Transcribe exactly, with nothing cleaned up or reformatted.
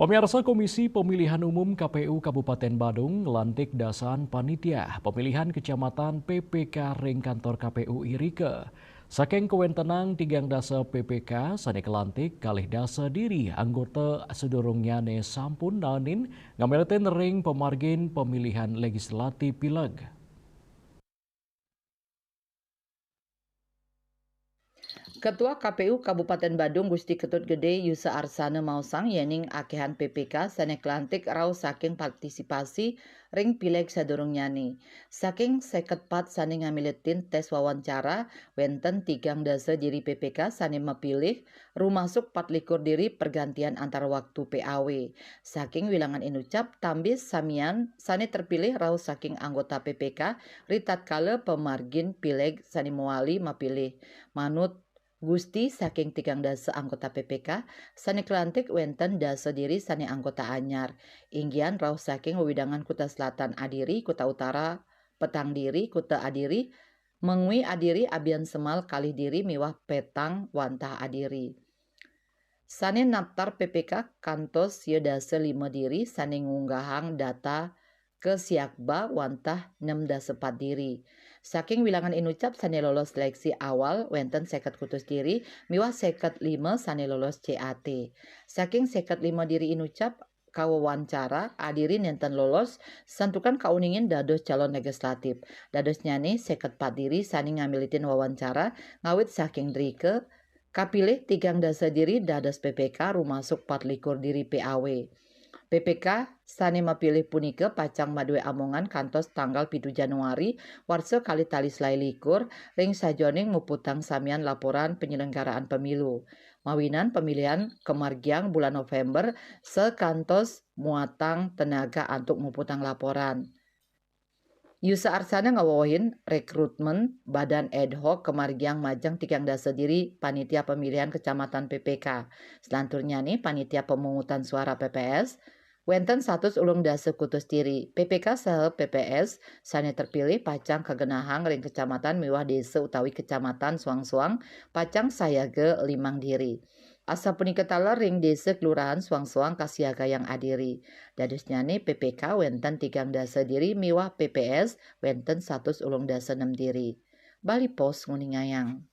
Pemirsa, Komisi Pemilihan Umum K P U Kabupaten Badung ngelantik dasan panitia pemilihan kecamatan P P K ring kantor K P U irika. Saking kawentenang tigang dasa P P K sane kelantik, kalih dasa diri anggota sadurungnyane sampun naenin ngamiletin ring pamargin pemilihan legislatif pileg. Ketua K P U Kabupaten Badung Gusti Ketut Gede Yusa Arsana maosang yening akehan P P K sane kelantik rauh saking partisipasi ring pileg sadurungnyane. Saking seket pat sane ngamiletin tes wawancara, wenten tigang dasa diri P P K sane mapilih, rumasuk pat likur diri pergantian antar waktu P A W. Saking wilangan inucap, tambis samian sane terpilih rauh saking anggota P P K, ritatkala pamargin pileg sane mawali mapilih. Manut Gusti, saking tigang dasa anggota P P K sane kelantik, wenten dasa diri sane anggota anyar. Inggian rauh saking wewidangan Kuta Selatan adiri, Kuta Utara petang diri, Kuta adiri, Mengwi adiri, Abiansemal kalih diri, miwah Petang wantah adiri. Sane naptar P P K kantos sia dasa lima diri sane ngunggahang data kesiakba wantah nem dasa pat diri. Saking wilangan inucap sane lolos seleksi awal, wenten seket kutus diri miwah seket lima sane lolos C A T. Saking seket lima diri inucap kawawancara, adiri nenten lolos santukan kauningin dados calon legislatif. Dadosnyane seket pat diri sane ngamiletin wawancara ngawit saking drika, kapilih tigang dasa diri dados P P K, rumasuk pat likur diri P A W. P P K sane mapilih punika pacang madue amongan kantos tanggal pitu Januari warsa kalih tali selae likur ring sajeroning muputang samian laporan penyelenggaraan pemilu. Mawinan pemilihan kamargiang bulan November sakantos muatang tenaga antuk muputang laporan. Yusa Arsana ngawewehin rekrutmen badan ad hoc kamargiang majeng tigang dasa diri panitia pemilihan kecamatan P P K. Selanturnyane panitia pemungutan suara P P S, wenten satus ulung dasa kutus diri. P P K saha P P S sane terpilih pacang kagenahang ring kecamatan miwah desa utawi kecamatan suang-suang pacang sayaga limang diri. Asapunika taler ring desa kelurahan suang-suang kasiagayang adiri. Dadosnyane P P K wenten tigang dasa diri miwah P P S wenten satus ulung dasa nem diri. Bali Post nguningayang.